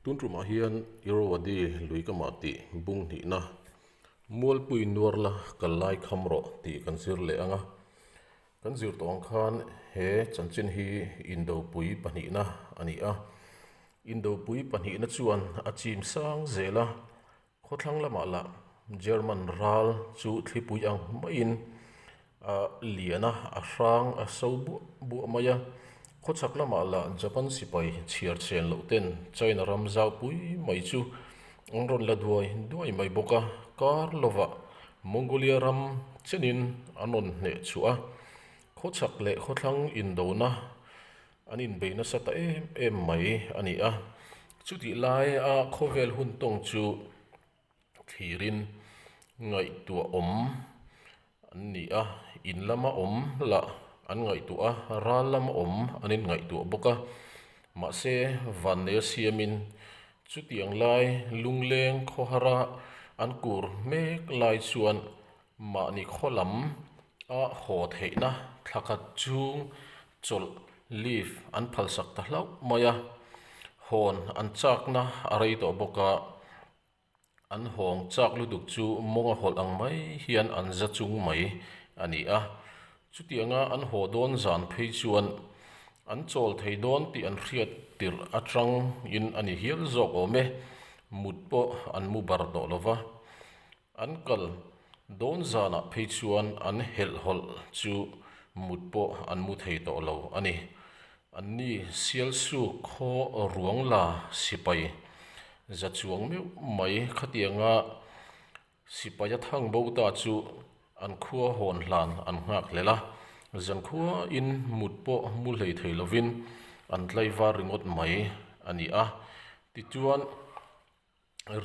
Tun tumah hian Irrawaddy lui ka mah tih bung hnihna Mualpui nuar la kal lai kham rawh tih kan zir leh ang a. Kan zir tawh ang khan he chanchin hi Indopui pahnihna a ni a. Indopui pahnihna chuan a chim sang zel a, Khawthlang lamah lah German ral chu thlipui ang maiin a lian a, a hrang a so buah buah mai a. Khawchhak lamah lah Japan sipai chhiar chhen loh ten China ram zau pui mai chu an rawn la duai duai mai bawk a, kar lovah Mongolia ram chenin an rawn hneh chhuah a. Khawchhak leh khawthlang indona An inbei nasa ta em em mai a ni a, chutih laia khawvel hun tawng chu thlirin ngaihtuah awm an ni a, in lama awm lah an ngaihtuah a, ral lama awm an inngaihtuah bawk a, mahse vanneia siamin chutiang lai lungleng khawhara an kur mek lai chuan Mahni khaw lam a haw theihna thla khat chung chawlh, leave, an phalsak ta hlauh mai a, hawn an chakna a rei tawh bawk a, an hawng chak lutuk chu mawng a hawlh ang mai hian an za chung mai a ni a. Chutianga an haw dawn zan phei chuan an chawl thei dawn tih an hriat tirh atangin a ni hial zawk awm e, mut pawh an mu bar tawh lo va. An kal dawn zanah phei chuan an helhhawlh chu mut pawh an mu thei tawh lo a ni. Anni Sialsuk khaw ruang la sipai za chuang meuh mai khatianga sipaia thang bo ta chu an khua hawn hlan an nghak hlel a, zankhuain mut pawh mu hlei thei lovin an tlaivar ringawt mai a ni a. Tichuan.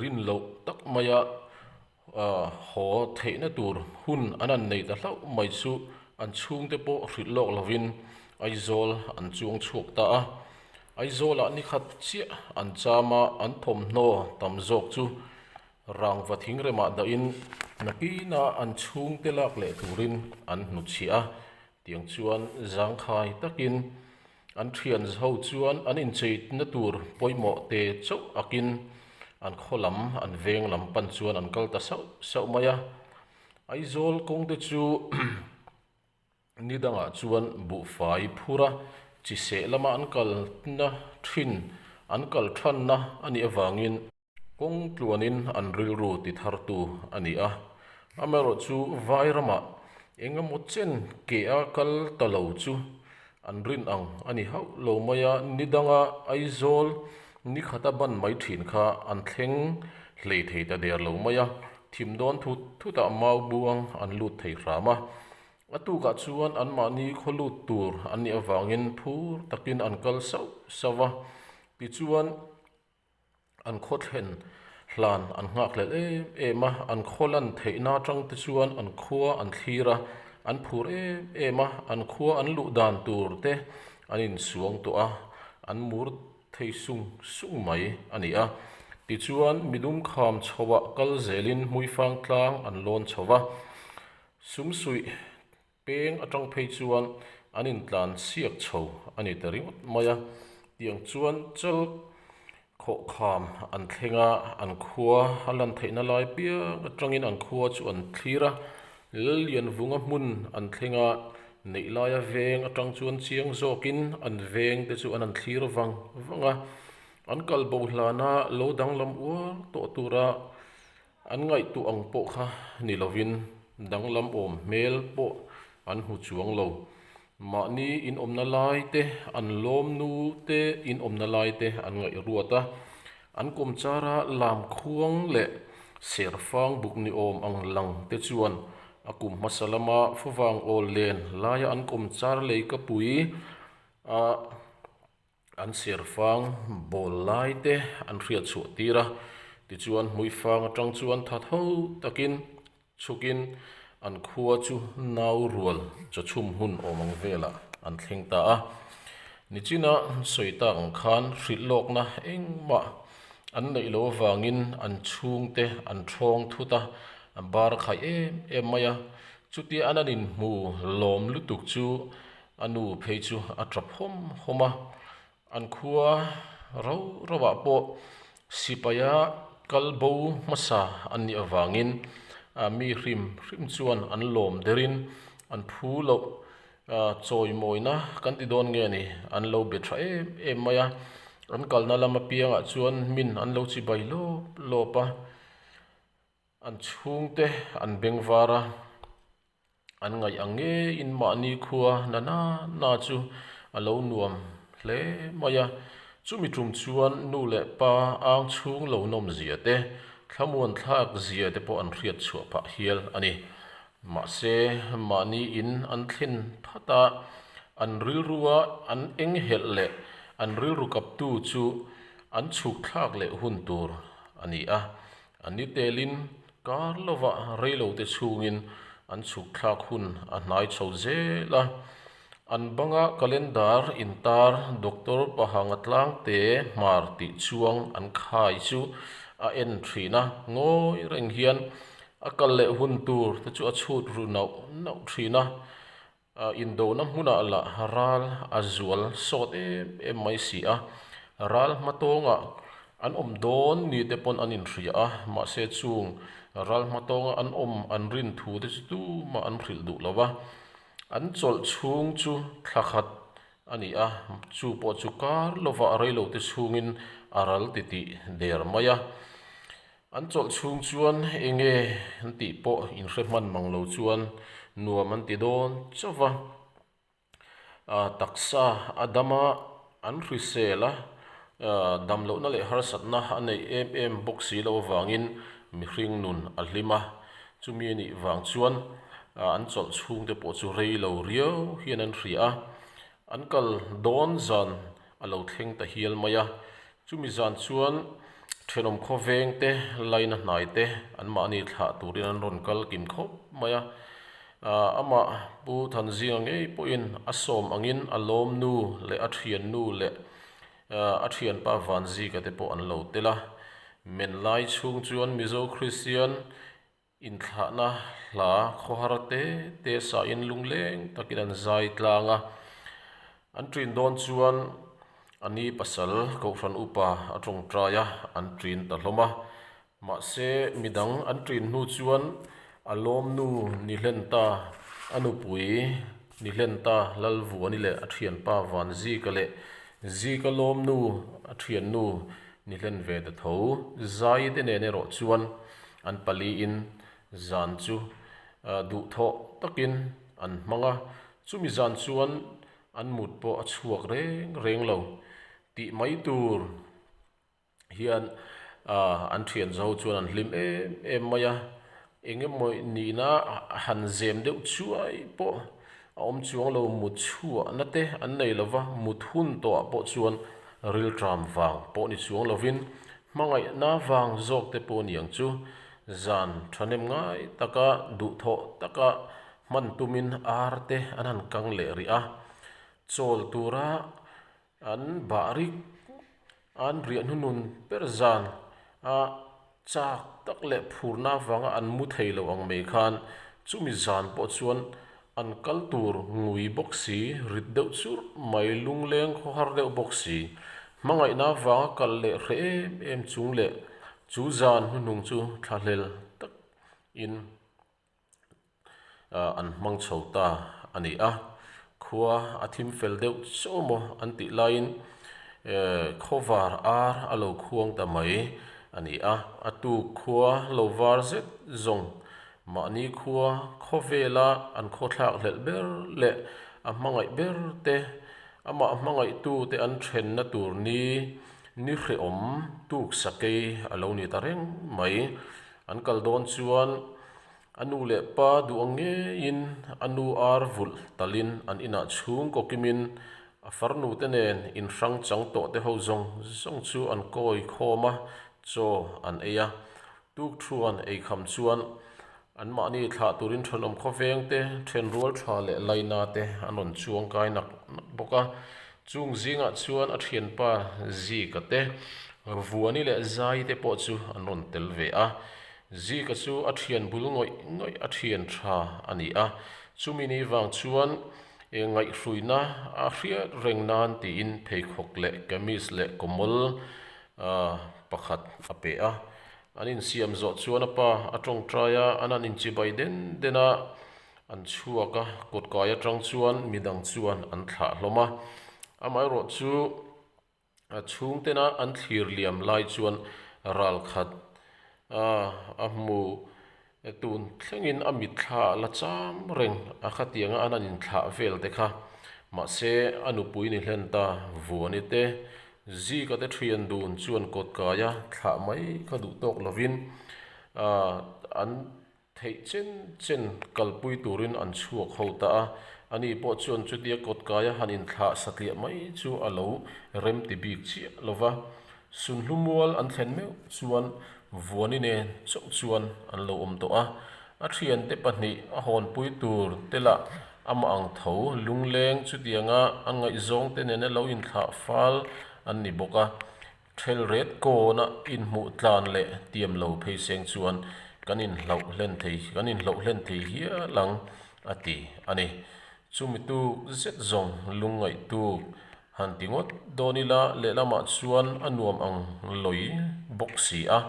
rin loh tak maia haw theihna tur hun an han nei ta hlauh mai chu an chhungte pawh hrilh lawk lovin Aizawl an chuang chhuak ta a. Aizawlah ni khat chiah an cham a, an thawmhnaw tam zawk chu rangva thingremah dahin nakina an chhungte lak leh turin an hnutchhiah a, tiang chuan zangkhai takin An thian ho chuan an incheitna tur pawimawh te chauh akin an khaw lam, an veng lam pan chuan an kal ta sauh sauh mai a. Aizawl kawng te chu ni dangah chuan buhfai phur a, chi seh lama an kalna thin, an kal thanna a nih avangin, Kawng tluanin an rilru ti thartu a ni a, amaherawhchu vai ramah eng emaw chen ke a kal ta lo chu an rin ang a ni hauh lo mai a, ni danga Aizawl ni khata ban mai thin kha an thleng hlei thei ta der lo mai a, thim dawn thut thutah mau buang an lut thei hram a, a tukah chuan anmahni khaw lut tur an nih avangin phur takin an kal sauh sauh va, tichuan. An khaw thlen hlan an nghak hlel em em a, an khaw lan theihna atang te chuan an khua an thlir a, an phur em em a, an khua an luh dan tur te an insuang tawh a, an mur thei sung sung mai a ni a. Tichuan midum kham chhoah kal zelin hmuifang tlang an lawn chho va, sumsuih Peng atang phei chuan an intlan siak chho a ni ta ringawt mai a, tiang chuan chal khawhkham an thleng a, an khua a lan theihna lai piang atangin an khua chu an thlir a, Lallianvunga hmun an thleng a, neih laia veng atang chuan chiang zawkin an veng te chu an han thlir vang vang a, an kal bo hlana lo danglam uar tawh tura An ngaihtuah ang pawh kha ni lovin danglam awm hmel pawh an hmu chuang lo. Mahni inawmna lai te, an lawmnu te inawmna lai te an ngaih ruat a. An kawmchara lam khuang leh serfang buk ni awm ang lang te chuan a kum hmasa lama favang awl len laia an kawmchar lei ka pui a. An serfang bawl lai te an hriat chhuah tir a, tichuan hmuifang atang chuan tha tho takin chhukin an khua chu nau rual chawchhum hun awm ang velah an thleng ta a. Nichina sawi tak ang khan hrilh lawkna engmah an neih loh avangin an chhungte an thawng thut a, a bar khaih em em mai a. Chutia an an inhmu lawm lutuk chu A nu phei chu a tap hawm hawm a, an khua rau rauah pawh Sipaia kal bo hmasa an nih avangin mi hrim hrim chuan an lawm derin an phu loh chawimawina kan ti dawn nge ni an lo be tha em em mai a, an kalna lam apiangah chuan min an lo chibai lawp lawp a, an chhungte an bengvar a. An ngaih ang ngeiin mahni khua na na na chu a lo nuam hle mai a. Chumi tum chuan nu leh pa ang chhung lo nawm zia te, thlamuan thlak zia te pawh an hriat chhuah phah hial a ni. Mahse, mahni in an thlen phat a, an rilrua an enghelh leh an rilru kaptu chu an chhuk thlak leh hun tur a ni a. A ni telin kar lovah reilote chhungin an chhuk thlak hun a hnai chho zel a. An banga calendar intar Doctor Pahanga tlangte hmar tih chuang an khai chu a en thin a, ngawi reng hian a kal leh hun tur te chu a chhut ru nauh nauh thin a. Indona hmunah lah ral a zual sawt em em mai si a, ral hmatawngah an awm dawn ni te pawn an inhria a, mahse chung ral hmatawnga an awm an rin thu te chu tumah an hrilh duh lo va, an chawlh chhung chu thla khat a ni a, chu pawh chu kar lovah reilo te chhungin a ral titih der mai a. An chawlh chhung chuan eng nge an tih pawh inhre hman mang lo chuan nuam an ti dawn chauh va. Taksa a dam a, an hrisel a, dam lohna leh harsatna a neih em em bawk si lo avangin mihring nun a hlim a. Chumi a nih vang chuan an chawlh chhungte pawh chu rei lo riau hian an hria a. An kal dawn zan a lo thleng ta hial mai a. Chumi zan chuan thenawm khawveng te, laina hnai te anmahni thlah turin an rawn kal kim khawp mai a. Amah Pu Thanzinga ngei pawhin a sawm angin a lawmnu leh a thiannu leh a thianpa Vanzika te pawh an lo tel a. Men lai chhung chuan Mizo Kristian Inthlahna hla khawhar te te sain lungleng takin an zai tlang a, an ṭin dawn chuan a ni pasal Kohhran upa a tawngtai a, an ṭin ta hlawm a. Mahse, midang an ṭin hnu chuan a lawmnu ni hlen ta, a nupui ni hlen ta Lalvuani leh a ṭhianpa Vanzika leh Zika lawmnu a ṭhiannu ni hlen ve ta tho. Zai te nen erawh chuan An paliin zan chu duhthawh takin an hmang a, chumi zan chuan an mut pawh a chhuak reng reng lo tih mai tur hian an thian zo chuan an hlim em em mai a, eng emaw nihna han zem deuh chuai pawh a awm chuang lo, mut chhuahna te an nei lo va, mut hun tawhah pawh chuan rilṭam vang pawh ni chuang lovin Hmangaihna vang zawk te pawh niang chu zan thahnem ngai taka duhthawh taka hman tumin ar te an han kang leh rih a, chawl tura an bah rik an riah hnunun ber zan a chak tak leh phurna avanga an mu thei lo ang mai khan chumi zan pawh chuan An kal tur ngui bawk si, rit deuh churh mai, lungleng khawhar deuh bawk si. Hmangaihna vanga kal leh hreh em em chung leh chu zan hnuhnung chu thlahlel takin an hmang chho ta a ni a. Khua a thim fel deuh chauh maw an tih laiin khawvar ar a lo khuang ta mai a ni a. A tuk khua lo var zet zawng Mahni khua khawvela an khawthlak hlelh ber leh a hmangaih ber te, amah hmangaihtu te an thenna tur ni ni hrehawm tuk sakei a lo ni ta reng mai. An kal dawn chuan a nu leh pa duh ang ngeiin a nu ar vulh talin an inah chhungkaw kimin a farnu te nen inhrang chang tawh te ho zawng zawng chu an kawi khawm a, chaw an ei a. Tuk thuan eikham chuan anmahni thlah turin thenawm khawveng te, thenrual tha leh laina te an rawn chuang kai nak nak bawk a. Chung zingah chuan a thianpa Zika te, Vuani leh Zai te pawh chu an rawn tel ve a. Zika chu a thian bul ngawih ngawih a thian tha a ni a. Chumi ni vang chuan ngaihhruina a hriat reng nan tiin pheikhawk leh kamis leh kawmawl. pakhat a pe a. An insiam zawh chuan a pa a tawngtai a, an han inchibai den den a, an chhuak a, kawtkai atang chuan midang chuan an thlah hlawm a. Amaherawh chu a chhungtena an thlir liam lai chuan ral khat a hmu tun thlengin a mitthla ah la cham reng a khatianga an han inthlah vel te kha. Mahse a nupui ni hlen ta Vuani te Zika te thian dun chuan kawtkaia thlah mai kha duh tawk lovin an Theih chen chen kalpui turin an chhuak ho ta a, ani pawh chuan chutia kawtkaia han inthlah satliah mai chu a lo remti bik chiah lo va. Sunhlu mual an thlen meuh chuan Vuani nen chauh chuan an lo awm tawh a, a thiante pahnih a hawnpui tur te lah amah ang tho lungleng chutianga a ngaihzawngte nena lo inthlah fal an ni bawk a. Thelret kawna inhmuh tlan leh tiam lo phei seng chuan kan inhlauh hlen thei kan inhlauh hlen thei hial ang a ti a ni. Chumi tuk zet zawng lungngaih tuk han ti ngawt dawn ila lehlamah chuan a nuam ang lawi bawk si a.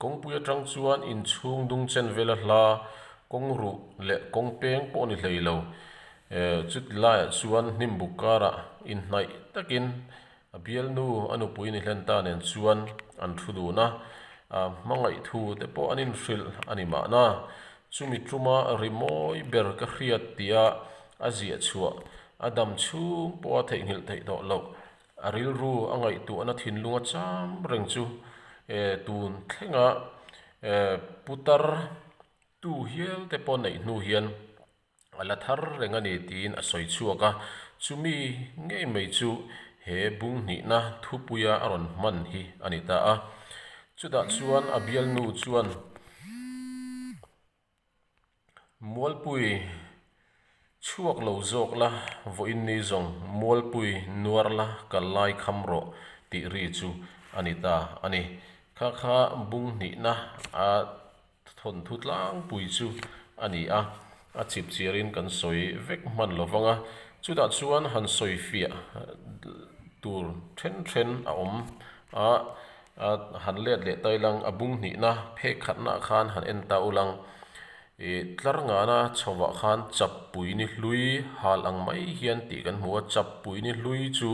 Kawngpui atang chuan inchhung dung chen vela hla kawng ruh leh kawng peng pawh ni hlei lo. Chuti laiah chuan hnimbuk karah inhnaih takin A bialnu a nupui ni hlen ta nen chuan an thu dun a, hmangaih thu te pawh an inhrilh a ni mahna. Chumi tuma rimawi ber ka hriat tia a ziah chhuah a dam chhung pawha theihnghilh theih tawh loh. A rilru a ngaihtuahna thinlung a cham reng chu tun thlenga putar tu hial te pawh neih hnu hian A la thar reng a ni tiin a sawi chhuak a, chumi ngei mai chu he bung hnihna thupuia a rawn hman hi a ni ta a. Chutah chuan a bialnu chuan Mualpui chhuak lo zawk la, vawiin ni zawng Mualpui nuar la kal lai kham rawh tih ri chu a ni ta a ni. Kha kha bung hnihna a Thawnthu tlangpui chu a ni a, a chip chiarin kan sawi vek hman lo vang a, chutah chuan han sawi fiah tur then then a awm a, han let leh ta ilang a bung hnihna phek khatnaah khan han en ta ulang ih tlar ngana chhovah khan chappui ni hlui hal ang mai hian tih kan hmu a, chappui ni hlui chu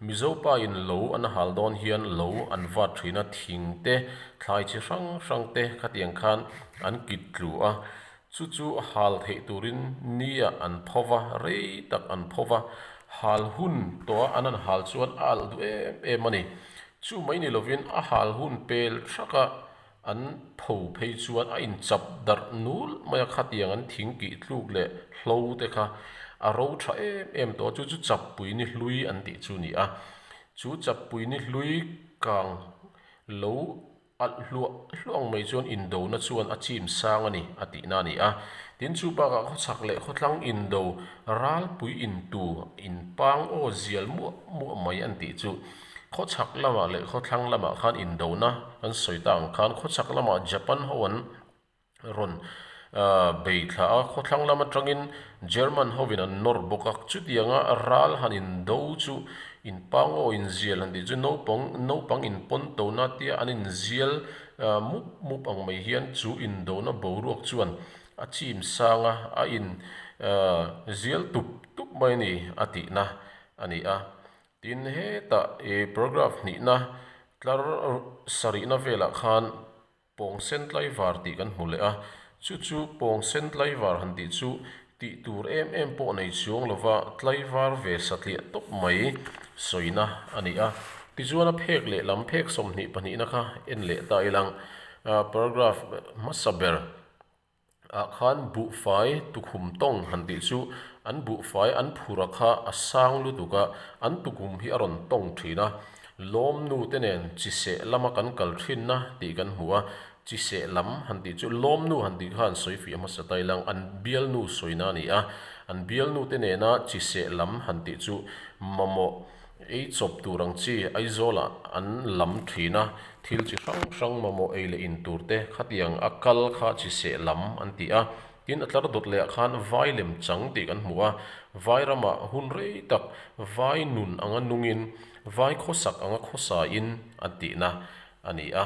Mizo pa in lo an hal dawn hian lo an vat thin a, thing te, thlai chi hrang hrang te khatiang khan an kit tlu a, chu chu hal theih turin nia an pho va, rei tak an pho va, hal hun tawh a an han hal chuan a alh duh em em a ni. Chu mai ni lovin a hal hun pel thak a an pho phei chuan a inchap darh nul mai a, khatiang an thing kih tluk leh hlo te kha a ro tha em em tawh a, chu chu chappui ni hlui an tih chu a ni a. Chu chappui ni hlui kang lo alh hluah hluah ang mai chuan indona chuan a chim sang a ni a tihna a ni a. Tin chu bakah khawchhak leh khawthlang indo ralpui intu inpang aw zial muah muah mai an tih chu Khawchhak lamah leh khawthlang lamah khan indona kan sawi ta ang khan khawchhak lamah Japan ho an rawn bei thla a, khawthlang lam atangin German hovin an nawr bawk a, chutianga ral han indo chu inpangaw inzial han tih chu naupang naupang inpawn tona tia an inzial mup mup ang mai hian chu indona boruak chuan a chim sang a, a in zial tup tup mai a ni a tihna a ni a. Tin, hetah i paragraph hnihna tlar sarihna velah khan pawng sen tlaivar tih kan hmu leh a, chu chu pawng sen tlaivar han tih chu tih tur em em pawh nei chuang lova tlaivar ve satliah tawp mai sawina a ni a. Tichuan a phek lehlam phek 22na kha en leh ta ilang paragraph hmasa ber. ah khan buhfai tukhum tawng han tih chu an buhfai an phur a kha a sang lutuk a, an tukhum hi a rawn tawng thin a, lawmnu te nen chiseh lama kan kal thinna tih kan hmu a, chiseh lam han tih chu lawmnu han tih kha an sawi fiah hmasa ta ilang an bialnu sawina a ni a, an bialnu te nena chiseh lam han tih chu mamawh Ei chawp tur ang chi Aizawlah an lam thin a, thil chi hrang hrang mamawh ei leh in tur te khatiang a kal kha chi seh lam an ti a. Tin a tlar dawt leh ah khan vai lem chang tih kan hmu a, vai ramah hun rei tak vai nun anga nungin Vai khawsak anga khawsain a tihna a ni a.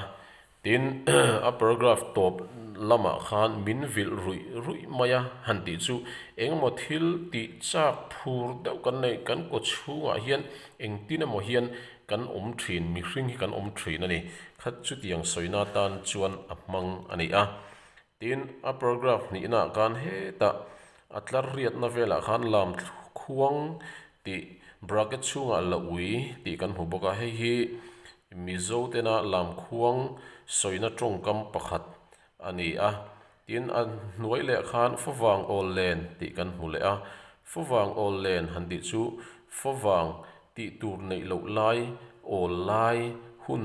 Tin, a paragraph tawp lamah khan min vilh ruih ruih mai a han tih chu engemaw thil tih chak phur deuh kan nei, kan kaw chhungah hian engtin emaw hian kan awm thin, mihring hi kan awm thin a ni. Kha chutiang sawina tan chuan a hmang a ni a. Tin, a paragraph hnihnaah khan hetah a tlar riatna velah khan lam khuang tih bracket chhungah la ui tih kan hmu bawk a, hei hi Mizo tena lam khuang sawina tawngkam pakhat a ni a. Tin, a hnuai leh khan favang awl len tih kan hmu leh a, favang awl len han tih chu favang tih tur neih loh lai, awl lai, hun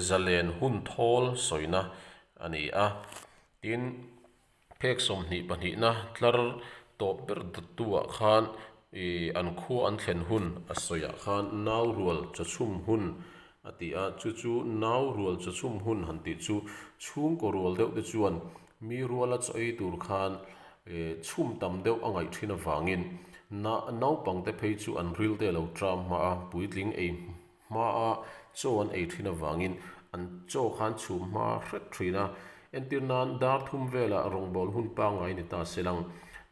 zalen hun thawl sawina a ni a. Tin, phek 22na tlar tawp ber dawttuah khan ih an khua an thlen hun a sawiah khan nau rual chawchhum hun a ti a, chu chu nau rual chawchhum hun han tih chu chhungkaw rual deuh te chuan mi ruala chaw ei tur khan ih chhum tam deuh a ngaih thin avangin na naupangte phei chu an ril te a lo tram hma a, puitling ei Hmaa chaw an ei thin avangin an chaw khan chhum hma hret thin a, entir nan dar thum velah rawngbâwl hun pangngai ni ta se lang.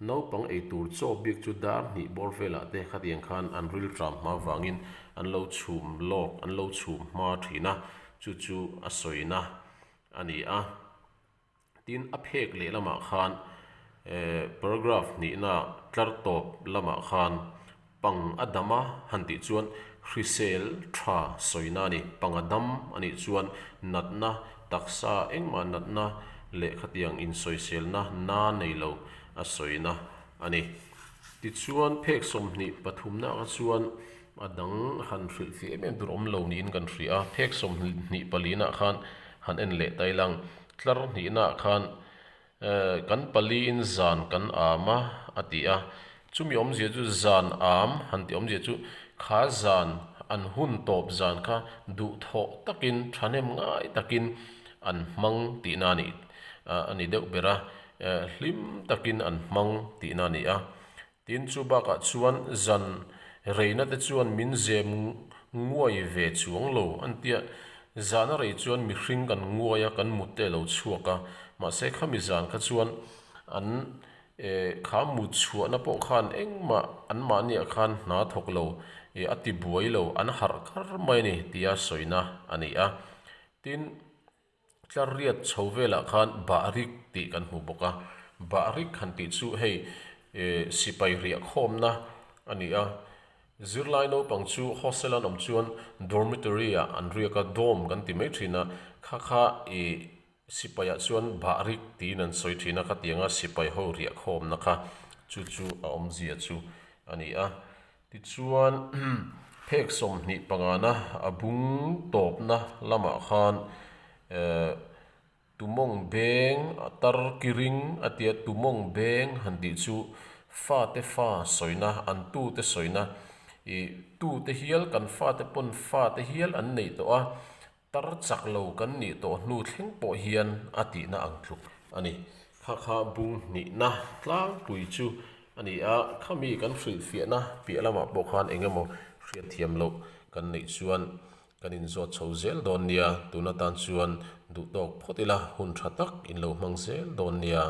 Naupang ei tur chaw bik chu dar hnih bawr velah te khatiang khan an ril ṭam hma avangin an lo chhum lawk, an lo chhum hma thin a, chu chu a sawina a ni a. Tin, a phek lehlamah khan paragraph hnihna tlar tawp lamah khan pang a dam a han tih chuan hrisel tha sawina a ni. Pang a dam a nih chuan natna, taksa engmah natna leh khatiang insawiselna na nei lo a sawina a ni. Tichuan, phek 23na kha chuan A dang han hrilh fih em em tur awm lo niin kan hria a, phek 24 ah khan han en leh ta ilang. Tlar hnihna ah khan kan paliin zan kan am a a ti a. Chumi awmzia chu zan am han tih awmzia chu kha zan an hun tawp zan kha duhthawh takin thahnem ngai takin an hmang tihna a nih a ni deuh ber a, hlim takin an hmang tihna a ni a. Tin, chu bakah chuan zan reina te chuan min zem nguai ve chuang lo an tia. Zan a rei chuan mihring kan nguai a, kan mut te a lo chhuak a. Mahse, khami zan kha chuan an kha mut chhuahna pawh khan engmah anmahniah khan hna thawk lo, a ti buai lo, an harh kar mai a ni tia sawina a ni a. Tin. Tlar riat chho velah khan Bahrik tih kan hmu bawk a, Bahrik han tih chu hei sipai riah khawmna a ni a, zirlai naupang chu hostel an awm chuan dormitory ah an riak a, dorm kan ti mai thin a, kha kha ih sipaiah chuan Bahrik tiin an sawi thin a, khatianga sipai ho riah khawmna kha chu chu a awmzia chu a ni a. Tichuan, phek 25na a bung tawpna lamah khan Tumawng beng a tar kiring a tia, Tumawng beng han tih chu fate fa sawina, an tute sawina, ih tute hial kan fate pawn fate hial an neih tawh a, Tar chak lo kan nih tawh hnu thleng pawh hian a tihna ang tluk a ni. Kha kha bung hnihna tlangpui chu a ni a, khami kan hrilhfiahna piah lamah pawh khan eng emaw hriatthiam loh kan neih chuan kan inzawt chho zel dawn nia, tun atan chuan duhtawk phawt ila hun tha tak in lo hmang zel dawn nia.